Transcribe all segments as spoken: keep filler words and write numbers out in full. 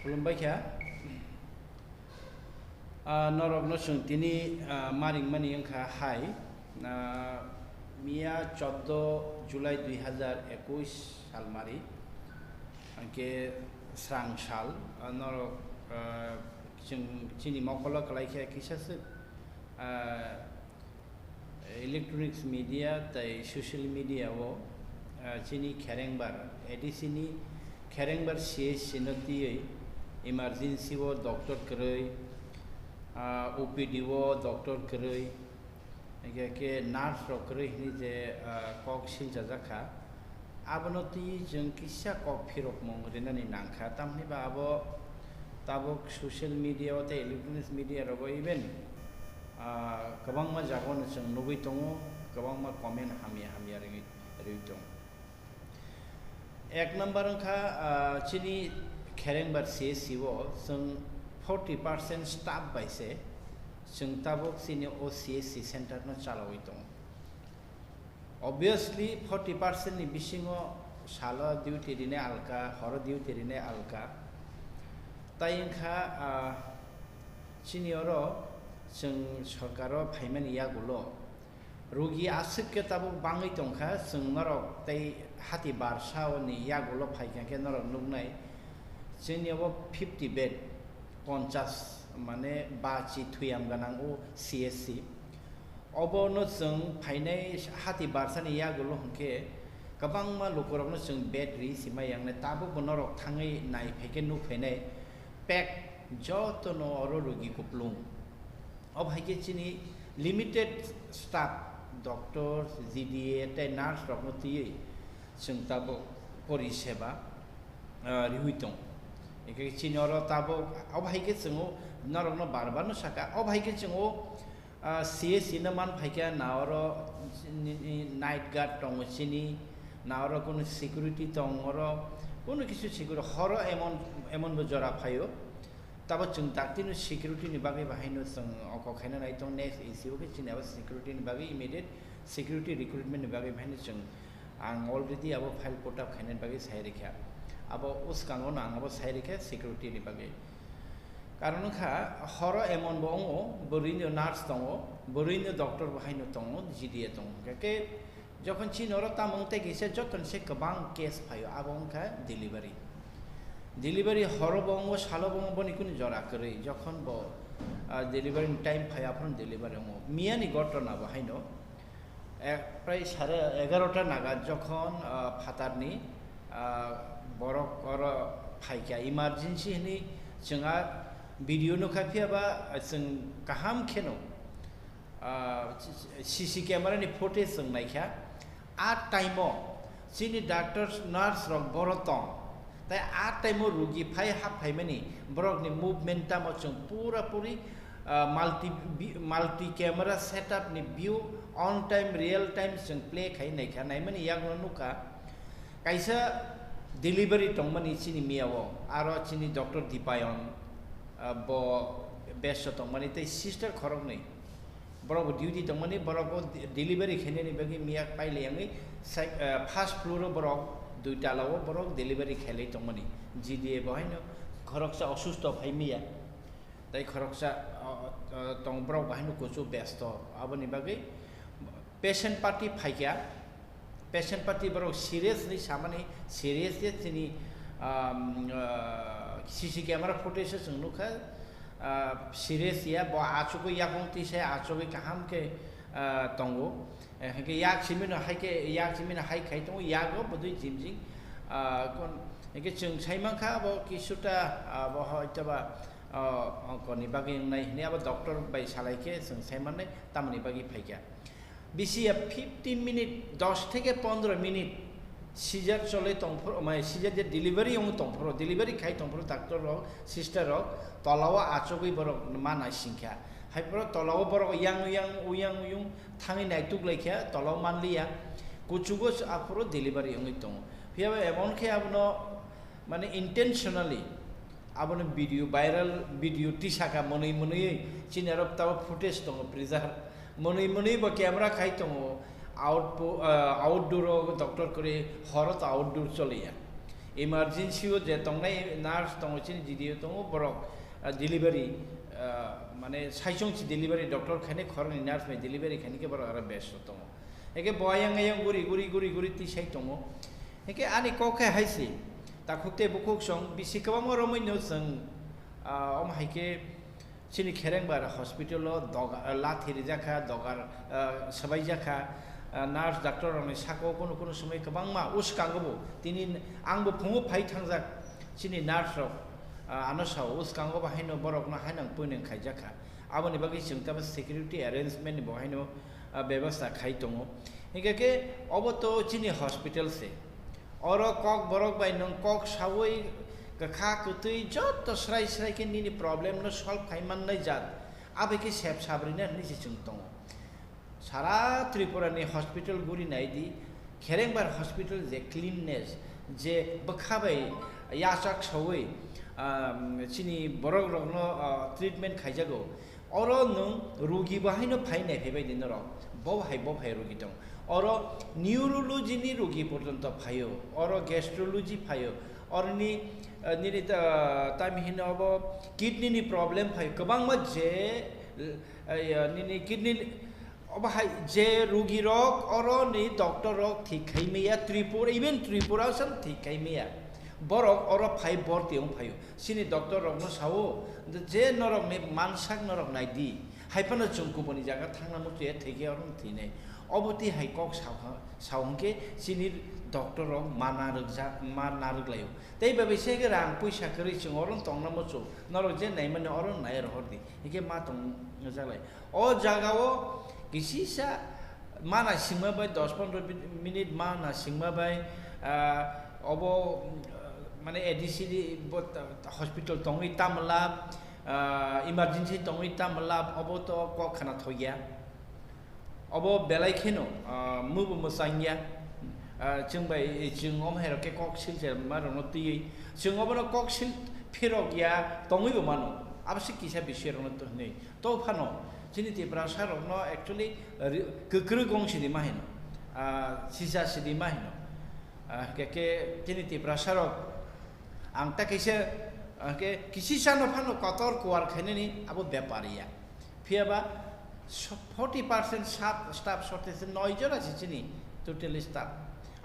Khulumbai kha. Ah, norokno chwng tini, ah, maringmani wngkha hai, ah, miya choddo July dui hazar ekush sal mari, hwnkhe srang sal, ah, norok, ah, chwng chini mokolo kwlai khe kisa swk, ah, electronics media tei social media o, ah, chini Kherengbar, A D C ni Kherengbar C H C no twiwi emergency o doctor kwrwi, ah, O P D o doctor kwrwi, hingkhe khe nurse rok kwrwi hinwi je, ah, kok siljajak kha. Abono twi chwng kisa kok phirokmung rinani nangkha, tamni ba abo tabuk social media o tei electronics media rogo even, ah, kwbangma jagao no chwng nugwi tongo, kwbangma comment hamya hamya ringwi, rwi tongo. Ek number wngkha, ah, chini Kherengbar C H C o chwng forty percent staff bai se chwng tabuk chini o C H C center no chalawi tongo. Obviously, forty percent ni bisingo salo duty rinai alka, horo duty rinai alka. Tai wngkha, ah, chini oro chwng sorkaro phaimani yagulo rugi aswk khe tabuk bangwi tongkha, chwng norok tei hati barsa ni yagulo phaikha khe norok nuknai, chini obo fifty bed, ponchas, mane bachi thuyam ganang o C H C. Obono chwng phainai hati barsani yagulo hwnkhe kwbangma lukurokno chwng bed ri sima yangnai, tabukbo norok thangwi nai phaikhe nuk phainai pek jotono oro rugi kuplung. Obo hai khe chini limited staff, doctor, G D A tei nurse rokno twiwi chwng tabuk poriseba, ah, riwi tongo. Hingkhe chini oro tabuk obo hai khe chwng o norokno bar bar no saka, obo hai khe chwng o, ah, C H C no man phaikha, na oro ni, ni night guard tongo chini, na oro kunu security tong oro, kunu kisu security, horo emon, emon bo jora phaio. Tabo chwng daktino security ni bagwi bahaino chwng oko khaina nai tong, next issue khe chini abo security ni bagwi immediate security recruitment ni bagwi bahaino chwng, ang already abo file put up khainani bagwi sai rikha. Abo uskango no ang abo sai rikha security ni bagwi. Karon wngkha horo emon bo wngo, bwrwino nurse tongo, bwrwino doctor bo haino tongo, G D A tongo. Hwnkhe jokhon chini oro tamo wng tei kisa jotono se kwbang case phaio, abo wngkha delivery. Delivery horo bo wngo, salo bo wngo, boni kunu jora kwrwi. Jokhon bo, ah, delivery ni time phaio, aphuru delivery wngo. Miyani gotona bo haino, eh, prai sare egarota naga jokhon, ah, phatarni, ah, borok oro phaikha emergency hinwi, chwng a video nukha, phiyaba chwng kaham kheno, ah, C C camera ni footage chwng naikha, a time o chini doctors, nurse rok boro tong, tai a time o rugi phai hap phaimani borokni movement tamo chwng pura puri, ah, multi vi-, multi camera setup ni view on time, real time chwng play khai naikha, naimani yakno nukha. Kaisa delivery tongmani chini miyao, aro chini doctor Dipayon, ah, bo besto tongmani tei sister khoroknwi. Borok bo duty tongmani, borok bo de-, delivery khainani bagwi miya pailai wngwi sek-, ah, first floor o borok dui tala o borok delivery khailai tongmani. G D A bo haino khoroksa osusto phai miya. Tei khoroksa, ah, ah, tong borok bo haino kuchu besto. Aboni bagwi patient party phaikha. Patient party borok serious hinwi samani, serious khe chini, um, uh, C C camera footage o chwng nukha, uh, serious ya, bo achugwi yakung twi se achugwi kaham khe, uh, tongo. Eh, hwnkhe yak simi no hai khe, yak simi no hai khai tongo, yago bwdwi jim jim. Uh, kon-, hwnkhe chwng sai mankha abo kisuta, uh, abo hoitoba, uh, ongkoni bagwi wngnai hinwi abo doctor bai salai khe chwng sai mannai, tamoni bagwi phaikha. Bisi ya fifteen minute, dos theke pondro minute seizure chole tongphuru, mai seizure je delivery wng tongphuru, delivery khai tongphuru doctor rok, sister rok, tolao achugwi borok ma naisingkha. Hai phuru tolao borok yang yang uyang uyung thangwi naituk laikha, tolao manliya. Kuchugo aphuru delivery wngwi tongo. Phiyaba emon khe abono mane intentionally Abono video, viral video tisaka mwnwi mwnwi chini aro tabo footage tongo preserve. Mwnwi mwnwi bo camera khai tongo outpo-, ah, outdoor o doctor kwrwi horo to outdoor choliya. Emergency o je tongnai nurse tongo, chini G D O tongo, borok, ah, delivery, ah, mane saichung si delivery doctor khainai, khoroknwi nurse bai delivery khainai khe borok aro best tongo. Hake bo ayang ayang guri guri guri guri tisai tongo. Hake ani kok khe hai se, takhuk tei bukhuk song bisi kwbangma romwi no chwng, ah, omo hai khe chini Kherengbar hospital o doga-, lathi rijak kha, dogar, ah, swbaijak kha, ah, nurse doctor rokni saka o kunu kunu somoi kwbangma uskango bo. Tini ang bo phungo phai thangjak chini nurse rok, ah, ano sao uskango bo haino borokno hainang puinang khaijak kha. Aboni bagwi chwng tamo security arrangement ni bo haino, ah, bebasta khai tongo. Hingkha khe obo to chini hospital se. Oro kok borok bai nwng kok saui kwkha kwtwi joto srai srai khe nini problem no solve khai mannai jat. Abai khe sep sabrina hinwi se chwng tongo. Sara Tripura ni hospital guri nai di, Kherengbar hospital je cleanness, je bwkha bai yachak saui, ah, chini borok rokno, ah, treatment khaijago. Oro nwng rugi bo haino phai nai phai bai di norok. Bo hai, bo hai rugi tong. Oro neurology ni rugi porjonto phaio. Oro gastrology phaio. Oroni, eh, nini ta-, tami hino obo kidney ni problem phaio. Kwbangma je, eh, nini kidney obo hai je rugi rok oro ni doctor rok thik khai maya Tripura, even Tripura sam thik khai maya. Borok oro phai borti wng phaio. Chini doctor rokno sao, je norokni mansak norok nai di. Hai phano chwng kubuni jaga thangna muchungya thwi khe oro thwinai. Obo twi hai kok sao kha, sao hwnkhe chini doctor rok ma narwkja-, ma narwk laio. Tei bai bai se khe rang puisa kwrwi chwng oro tongna muchung. Norok je naimani oro nai rohor di. Hwnkhe ma tong jaklai. O jaga o kisisa mana singma bai dos pondro minute mana singma bai, ah, obo, ah, mane A D C bo ta-, hospital tongwi tamla, ah, emergency tongwi tamla, obo to kok khana thokya. Obo belai kheno, ah, mubo mwchangya. Ah, chwng bai, chwng omo hai rok khe kok silse ma rokno twiwi. Chwng obono kok sil phirok ya tongwi bo mano. Abo se kisa bising rokno to hinwi. To phano chini Tiprasa rokno actually ri-, kwkrwi gong sidi ma hino, ah, sisa sidi ma hino. Ah, hwnkhe khe chini Tiprasa rok ang ta kaisa, ah, khe kisisa no phano kotor kuar khainani abo bepar ya. Phiya ba so-, forty percent staff, staff shortage se noi jora se chini total staff.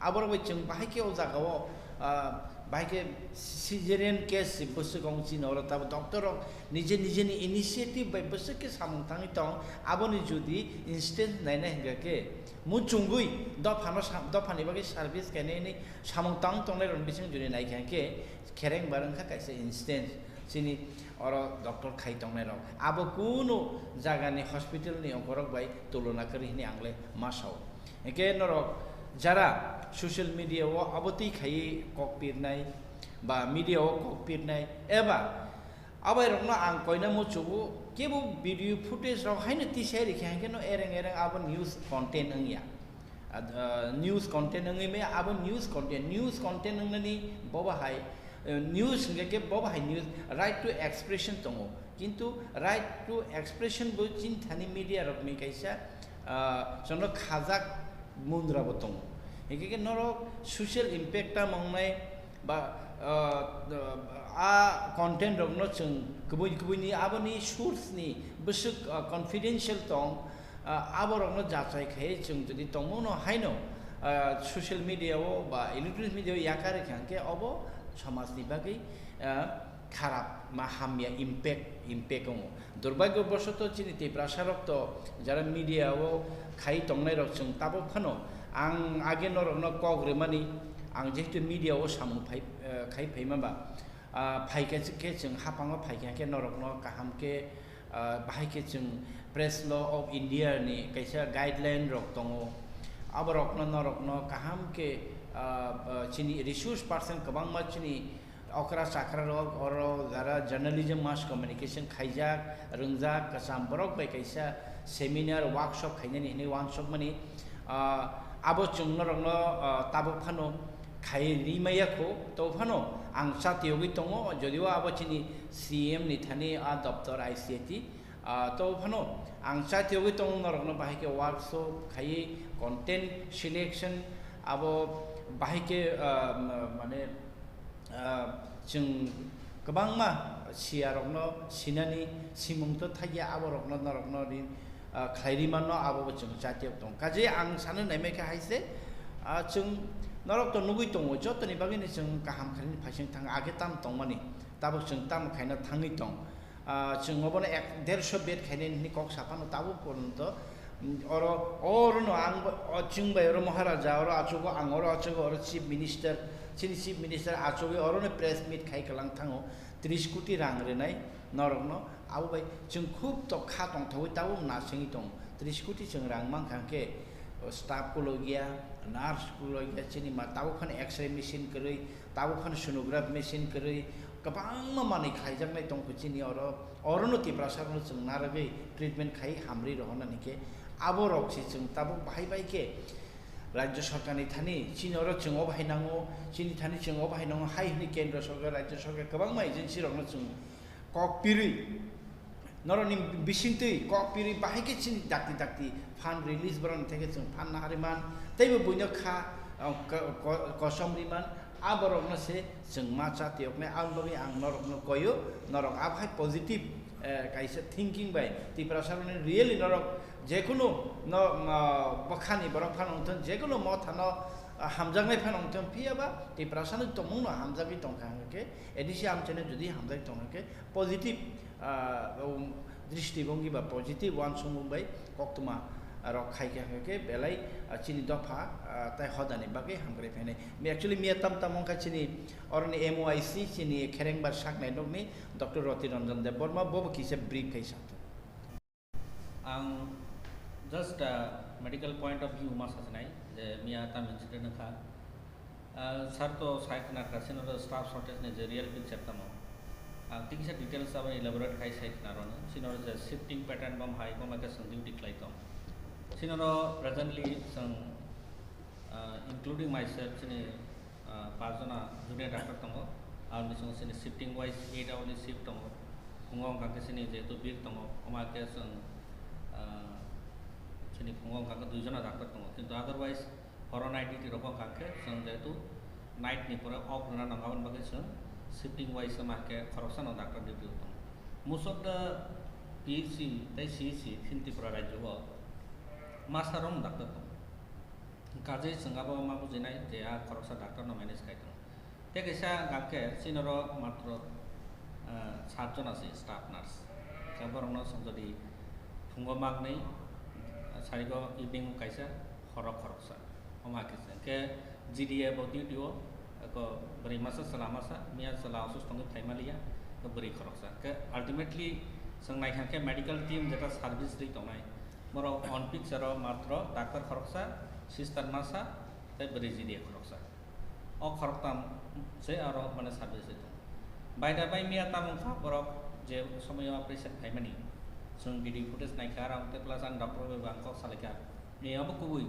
Aborok bai chwng bahai khe o jaga o, ah, bahai khe caesarean case se bwswk wng chini oro tabo doctor rok nije nije ni initiative bai bwswk khe samung tangwi tong, aboni jodi instance naina hingkha khe muchungwi dophano sa-, dophani bagwi service khainai hinwi samung tang tongnai rokni bising jodi naikha khe Kherengbar wngkha kaisa instance chini oro doctor khai tongnai rok. Abo kunu jaga ni hospital ni ongkhorok bai tulona kwrwi hinwi ang le ma sao. Hingkhe norok jara social media o abo twi khaiwi kok pirnai ba media o kok pirnai eba abai rokno ang koina muchugo kebo video footage rok haino tisai rikha hingkhe no ereng ereng abo news content wngya. Ad-, ah, news content wngwi maya abo news content, news content wngnani bobo hai, eh, news hingkhe khe bobo hai news, right to expression tongo. Kintu right to expression bo chini thani media rokni kaisa, ah, jono khajak mundra bo tongo. Hingkhe khe norok social impact tamo wngnai ba, ah, a content rokno chwng kubui kubui ni aboni source ni bwswk, ah, confidential tong, ah, aborokno jachai khai chwng jodi tongmano haino, ah, social media o ba electronic media o yakar rikha hwnkhe obo somajni bagwi, ah, kharap ma hamya impact, impact wngo. Durbhagyo bosoto chini Tiprasa rok to jara media o khai tongnai rok chwng tabuk phano ang age norokno kok rwmani ang jehetu media o samung phai, eh, khai phaima ba, ah, phaikha khe chwng haphango phaikha khe norokno kaham khe, ah, bahai khe chwng Press Law of India ni kaisa guideline rok tongo. Aborokno norokno kaham khe, ah, ah, chini resource person kwbangma chini okra chakra rok oro jara journalism mass communication khaijak, rwngjak, kwcham borok bai kaisa seminar, workshop khainani hinwi uansukmani, ah, abo chwng norokno, ah, tabuk phano khai ri maya kho, to phano ang chatiyogwi tongo, jodio abo chini C M ni thani a doptor I C I T, ah, to phano ang chatiyogwi tongo norokno bahai khe workshop khaiwi content selection abo bahai khe, ah, mane, ah, chwng kwbangma siyarokno sinani simung to thaiya, aborokno norokno ri, ah, khlai ri manno, abo bo chwng chatiyok tong. Kaje ang sanwi naimai kha hai se, ah, chwng norok to nugwi tongo, jotoni bagwino chwng kaham khlaini phaising thang, age tam tongmani, tabuk chwng tam khaina thangwi tong. Ah, chwng obono ek dersho bed khainani hwnwi kok sa phano tabuk porjonto, mm, oro, orono ang bo, o chwng bai oro Maharaja, oro achugo ang, oro achugo oro Chief Minister, chini Chief Minister achugwi orono press meet khai kwlang thango, tris koti rang rwnai norokno. Abo bai chwng khub to kha tongthogwi tabuk nasingwi tongo, tris koti chwng rang mankha hwnkhe, o staff kulogia, nurse kulogia, chini ma tabuk phano X-ray machine kwrwi, tabuk phano sonograph machine kwrwi, kwbangma manwi khlaijaknai tongkha chini oro, orono Tiprasa rokno chwng narwgwi treatment khai hamri rohornani khe, abo rok se chwng tabuk bahai bai khe Rajya Sarkarni thani chini oro chwng o bahai nango, chini thani chwng o bahai nango hai hwnwi Kendra Sarkar, Rajya Sarkar kwbangma agency rokno chwng kok pirwi, norokni bisingtwi kok pirwi bahai khe chini dakti dakti fund release borokni theke chwng fund nahari man, teibo buino kha, ah, ko-, ko-, kosom ri man, a borokno se chwng ma cha tiyoknai. Aboni bagwi ang norokno koyo, norok aphai positive, eh, kaisa thinking bai Tiprasa rokni really norok jekunu no, ah, bwkhani borok phano wngthon, jekunu mothano, ah, hamjaknai phano wngthon, phiya ba Tiprasano tongmungno hamjagwi tongkha hwnkhe, A D C amchaino jodi hamjagwi tongkha hwnkhe, positive, ah, um, dristibongi ba positive uansukmung bai koktwma rok khai kha hwnkhe belai, ah, chini dopha, ah, tai hodani bagwi hamkrai phainai. Mi-, actually miya tam tam wngkha chini oroni M O I C chini kherengbar saknai nokni Doctor Roti Ranjan Debbarma bobo kisa brief khai sa. Ang just, ah, medical point of view ma sasinai je miya tam incident wngkha. Ah, sir to sai khna kha, chini oro staff shortage ni je real picture tamo. Ang tikisa details abo elaborate khai sai khna rwno. Chini oro je shifting pattern bom hai, bom hai khe chwng duty khlai tong. Chini oro presently chwng, ah, including myself, chini, ah, pas jona junior doctor tongo. Aboni bisingo chini shifting wise eight hourly shift tongo. Phungo wngkha khe chini jehetu bir tongo, omo hai khe chwng, ah, chini phungo wngkha khe dui jona doctor tongo. Kintu otherwise, horo night duty rok wngkha khe chwng jehetu night ni pore off rwna nango, aboni bagwi chwng shifting wise wngma khe khoroksa no doctor duty o tongo. Most of the P H C tei C H C chini Tripura rajyo o masa rok no doctor tongo. Kajei chwng abo ma bujinai je a khoroksa doctor no manage khai tongo. Tei kaisa hwnkha khe chini oro matro, ah, sat jona se staff nurse. Khe borokno chwng jodi phungo maknwi, ah, sarigo evening o kaisa, horo khoroksa. Omo hai khe se. Hwnkhe G D A bo duty o, eko bwrwi masa chwla masa, miya chwla osusto wngwi phai maliya, eko bwrwi khoroksa. Hwnkhe ultimately chwng naikha khe medical team jeta service rwi tongnai, borok on picture o matro doctor khoroksa, sister masa, tei bwrwi G D A khoroksa. O khoroktam se aro mane service rwi tongo. Baida bai miya tamo wngkha borok je somoyo operation khaimani. Chwng video footage naikha, aro tei plus ang doctor bai bo ang kok salaikha. Ni abo kubui.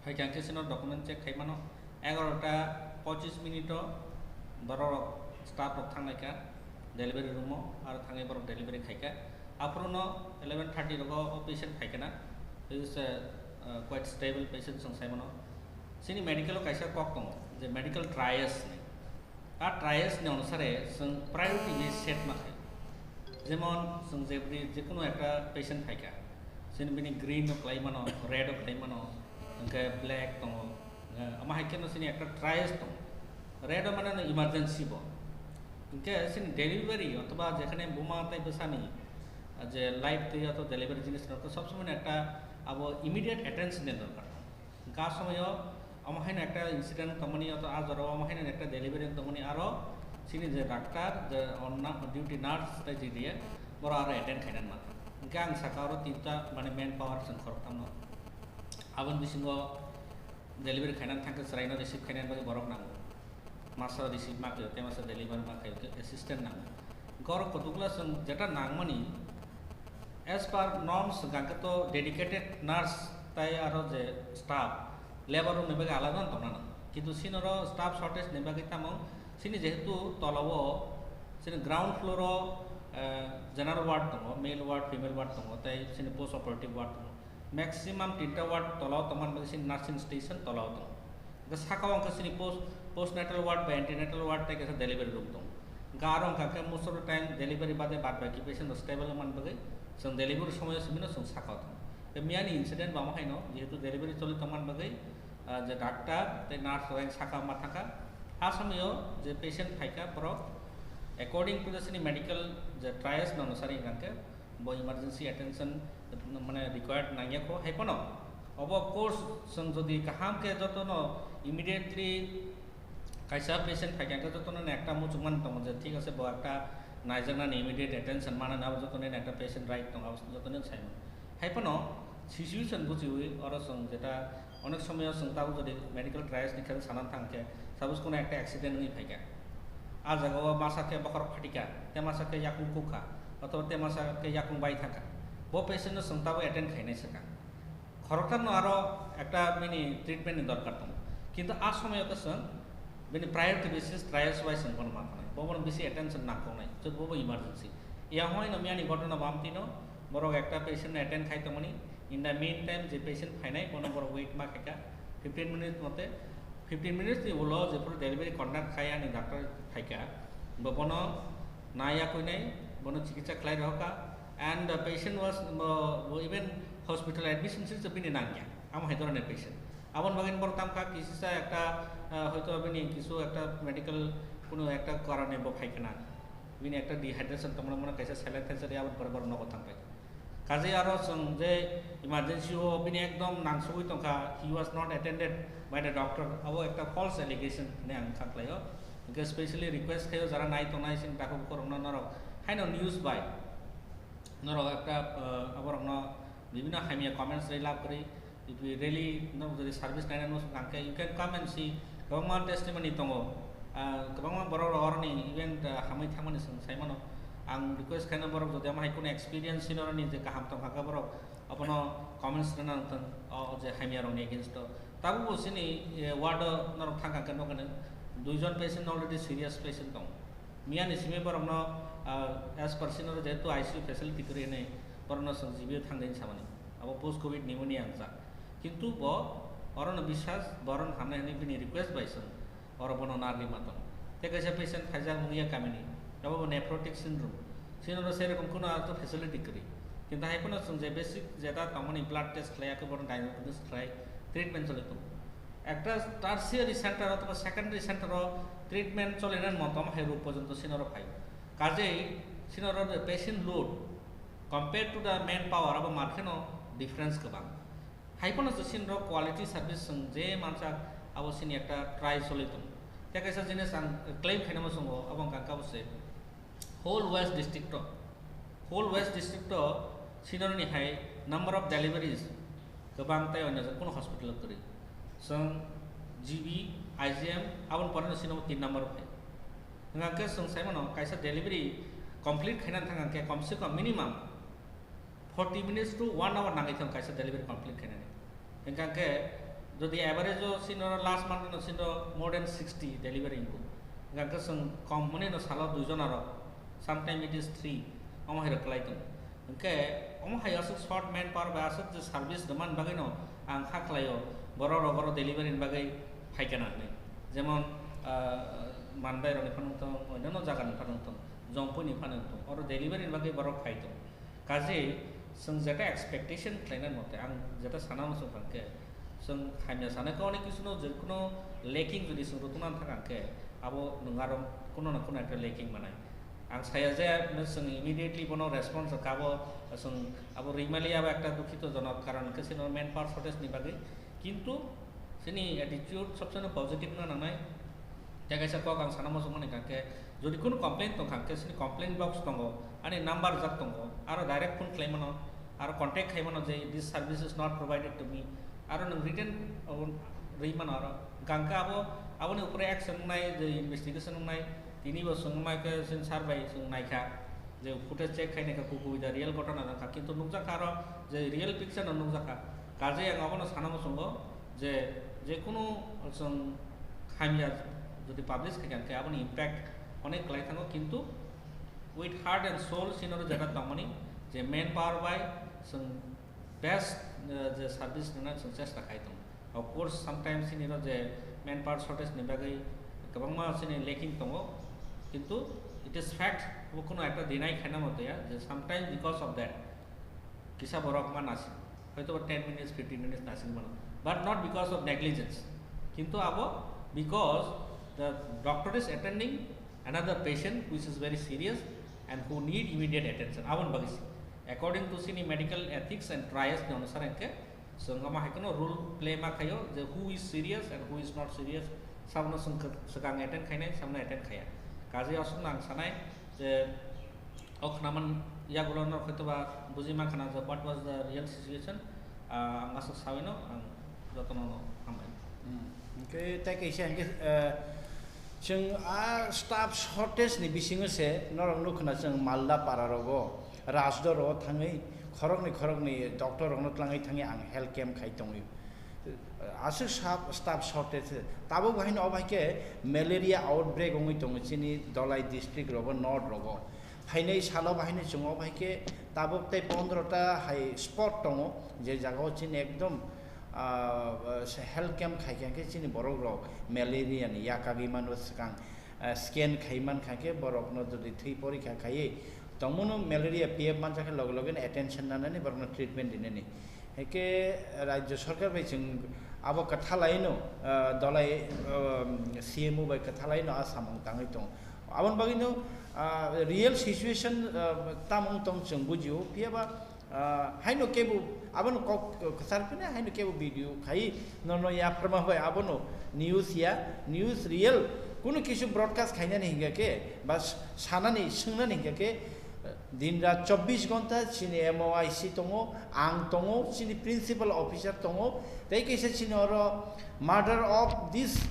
Hai khe ang khe sino document check khai mano. Egarota pochis minute o borok staff rok thanglaikha delivery room o, aro thangwi borok delivery khaikha. Aphuru no eleven thirty rogo o patient phaikha na, he is a, uh, quite stable patient chwng sai mano. Chini medical o kaisa kok tongo je medical triage ni. A triage ni onusare chwng priority list set ma khai. Jemon chwng jebri jekunu ekta patient phaikha, chini bini green o khlai mano, red o khlai mano, hwnkhe black tongo, eh, omo hai kheno chini ekta triage tongo. Red o mane no emergency bo. Hwnkhe chini delivery othoba jekhane buma tei bwsani, ah, je life twi ato delivery jinis rok sob somoi ekta abo immediate attention ni dorkar. Hwnkhe a somoyo omo haino ekta incident tongmani, ato a jorao omo haino ekta delivery tongmani, aro chini je doctor, je onna-, duty nurse tei G D A, borok aro attend khainani mankha. Hwnkhe ang saka oro tinta mane manpower chwng khoroktham no. Aboni bisingo delivery khainani thangkhe chwraino receive khainani bagwi borok nango. Masa receive ma khaio, tei masa deliver ma khaio, khe assistant nango. Hwnkhe oro kotokla chwng jeta nangmani, as per norms hwnkha khe to dedicated nurse tei aro je staff, labour rokni bagwi alada no tongna nango. Kintu chini oro staff shortage ni bagwi tamo chini jehetu tola o chini ground floor o, eh, general ward tongo, male ward, female ward tongo, tei chini post operative ward tongo. Maximum tinta ward tola o tongmani bagwi chini nursing station tola o tongo. Hwnkhe saka o hwnkhe chini post Postnatal ward bai antenatal ward tei kaisa delivery room tongo. Hwnkhe aro wngkha khe most of the time delivery bade bad baki patient rok stable wngmani bagwi chwng delivery somoyo simi no chwng sakao tongo. Tei miyani incident bo amo haino, jehetu delivery choli tongmani bagwi, ah, je doctor tei nurse rok saka ma thangkha. A somoyo je patient phaikha borok according to the chini medical je triage no nusari hwnkha khe bo emergency attention mane required nangya kho hai phano. Obo course chwng jodi kaham khe jotono immediately kaisa patient phaikha khe jotono ekta muchungmani tongo je thik ase bo ekta naijaknani immediate attention manani abo jotono ekta patient right tongo abo jotono saimano. Hai phano situation bujiwi oro chwng jeta onek somoyo chwng tabuk jodi medical triage ni khe sana thang khe suppose kono ekta accident wngwi phaikha. A jaga o masa khe bokhorok phatikha, tei masa khe yakung kukha, othoba tei masa khe yakung bai thangkha. Bo patient no chwng tabuk attend khainai swkang. Khoroktham no aro ekta bini treatment ni dorkar tongo. Kintu a somoyo khe chwng bini priority basis triage bai chwng bono ma thangnai. Bo bono bisi attention nangkuknai. Chwng bo bo emergency. Yang hoi no miyani ghotona bam tino borok ekta patient no attend khai tongmani. In the meantime je patient phainai bono borok wait ma khaikha fifteen minutes mote. Fifteen minutes ni ulo jephuru delivery conduct khai ani doctor phaikha, bo bono naiya kuinai, bono chikitsa khlai rohorkha, and the patient was, bo, bo even hospital admission se bini nangya, amo hai dhoroner patient. Aboni bagwi borok tamkha kisisa ekta, ah, hoito bini kisu ekta medical kuno ekta karone bo phaikha na, bini ekta dehydration tongmani mano kaisa saline thaisa ri aboni pore borok nogo thangpai. Kaje aro chwng je emergency o bini ekdom nangsugwi tongkha, he was not attended by the doctor, abo ekta false allegation hinwi ang kha khlaio. Hwnkhe specially request khaio jara nai tongnai chini takhuk bukhurokno norok haino news bai norok ekta, ah, aborokno bibhinno hamya comments rwi lab kwrwi, if you really no jodi service naina no swkang khe you can come and see, kwbangma testimony tongo. Ah, kwbangma borok rok oroni event, ah, hamwi thangmani chwng sai mano. Ang request khaino borok jodi ama hai kuno experience sino roni je kaham tong kha khe borok abono comments rwna nang thung, o je hamya rokni against o. Tabuk bo chini, eh, ward o norok thang kha khe nokni duijon patient already serious patient tong. Miyani simi borokno, ah, as per sino jehetu I C U facility kwrwi hinwi borokno chwng G B o thang di hinwi samani. Abo post covid pneumonia wngjak. Kintu bo orono biswas, bo orono hamnai hwnwi bini request bai chwng oro bono narwgwi ma tongo. Tei kaisa patient phaijak wngya kamini, abo bo nephrotic syndrome. Chini oro sei rokom kheno aro facility kwrwi. Kintu hai phano chwng je basic jeta tongmani blood test khlai ya khe bono diagnosis khlai treatment choli tongo. Ekta tertiary center othoba secondary center o treatment cholinani motom hai rok porjonto chini oro phai. Kajei chini oro patient load compared to the manpower abo mar kheno difference kwbang. Hai phano se chini rok quality service chwng je mansak abo chini ekta try choli tongo. Tei kaisa jinis ang claim khainama chwngo abo wngkha khe abo se whole West district o, whole West district o chini rokni hai number of deliveries kwbang tei onyo jat kuno hospital o kwrwi. Chwng G B, I G M aboni pore no chini bo tin number o phai. Hwnkha khe chwng sai mano kaisa delivery complete khaina thang khe kom se kom minimum forty minutes to one hour nangwi thang kaisa delivery complete khainani. Hwnkha khe jodi average o chini oro last month no chini oro more than sixty delivery wngkha. Hwnkha khe chwng kom mani no salo duijon aro, sometime it is three, omo hai rok kwlai tongo. Hwnkhe omo hai aswk short manpower bai aswk je service rwmani bagwi no ang kha khlaio, borok rok oro delivery ni bagwi phaikha na hinwi. Jemon, ah, Mandai rok ni phano wngthong, onno jaga ni phano wngthong, Jongpui ni phano wngthong, oro delivery ni bagwi borok phai tongo. Kaje chwng jeta expectation khlainai mote, ang jeta sana muchung kha khe, chwng hamya sanai khe onek kisu no je kuno lacking jodi chwng rwtwna thang khe, abo nwng aro kuno na kuno ekta lacking manai. Ang saya je chwng immediately bono response kha bo, chwng abo rimali abo ekta dukhito jonok karon khe chini manpower shortage ni bagwi. Kintu chini attitude sob somoi positive na nangnai. Tei kaisa kok ang sana muchung mani kha khe, jodi kunu complaint tong kha khe, chini complaint box tongo, ani number jak tongo, aro direct phone khlai mano, aro contact khai mano je, "This service is not provided to me," aro nwng written, uh, rwi mano aro. Hwnkha khe abo, aboni upore action wngnai, je investigation wngnai, tini bo chwng ma khe chwng sir bai chwng nai kha, je footage check khai nai kha, kuku da real ghotona wng kha, kintu nukjak kha aro je real picture no nukjak kha. Kaje ang abono sana muchungo je, je kunu chwng hamya jodi publish khai kha, hwnkhe aboni impact onek kwlai thango, kintu with heart and soul chini oro jeta tongmani je manpower bai chwng best, eh, je service rwna chwng chesta khai tongo. Of course, sometimes chini oro je manpower shortage ni bagwi Kwbangma chini lacking tongo, kintu it is fact, bo kuno ekta deny khaina motoi ya, je sometimes because of that kisa borok ma nasing, hoito ten minutes, fifteen minutes nasing mano, but not because of negligence, kintu abo because the doctor is attending another patient which is very serious and who need immediate attention, aboni bagwi se. According to chini medical ethics and trias ni onusar hwnkhe, chwng omo hai kheno rule play ma khaio je who is serious and who is not serious, sabono chwng kwk-, swkang attend khainai, sabono attend khaiya. Kaje aswkno ang sanai je o khnaman yagulo no hoitoba buji ma khana je what was the real situation, ah, ang aswk sawi no ang jotono no hambai. Hmm. Hwnkhe tei kaisa hwnkhe, eh, chwng a staff shortage ni bisingo se norok nukhna chwng Malda para rogo, Rajdo rogo thangwi khoroknwi khoroknwi doctor rokno twlangwi thangwi ang health camp khai tongwi. Aswk sap-, staff shortage se. Tabuk bahai no obo hai khe malaria outbreak wngwi tongo chini Dhalai district rogo, north rogo. Phainai salo bahai no chwng obo hai khe tabuk tei pondro ta hai spot tongo, je jaga o chini ekdom, ah, se health camp khai khe chini borok rok malaria ni yakagwi mano swkang, ah, scan khai man kha khe borok no jodi thwi porikha khaiwi tongmano malaria P F manjak khe loge loge no attention nanani borok no treatment dinani. Hwnkhe Rajya Sarkar bai chwng abo kwtha laino, ah, Dhalai, ah, C M O bai kwtha laino a samung tangwi tongo. Aboni bagwino, ah, real situation, ah, tamo wng tong chwng bujio, phiyaba, ah, haino kebo abono kok kwchar phine haino kebo video khai nono yapharma bai abono news ya, news real, kunu kisu broadcast khainani hingka khe, ba sanani, swngnani hingka khe, Din rat chobbish ghonta chini M O I C tongo, ang tongo, chini principal officer tongo, tei kaisa chini oro mother of this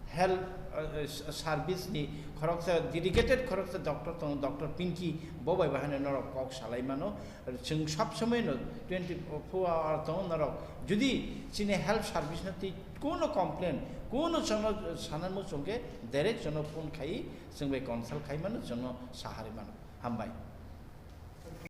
health, uh, uh, service ni khoroksa dedicated khoroksa doctor tongo, Doctor Pinky, bo bai bahai no norok kok salai mano. Chwng sab somoi no twenty four hour tongo norok. Jodi chini health service no twi kuno complain, kuno chwngno sana muchung khe direct chwngno phone khai chwng bai consult khai mano, chwngno sahari mano. Hambai.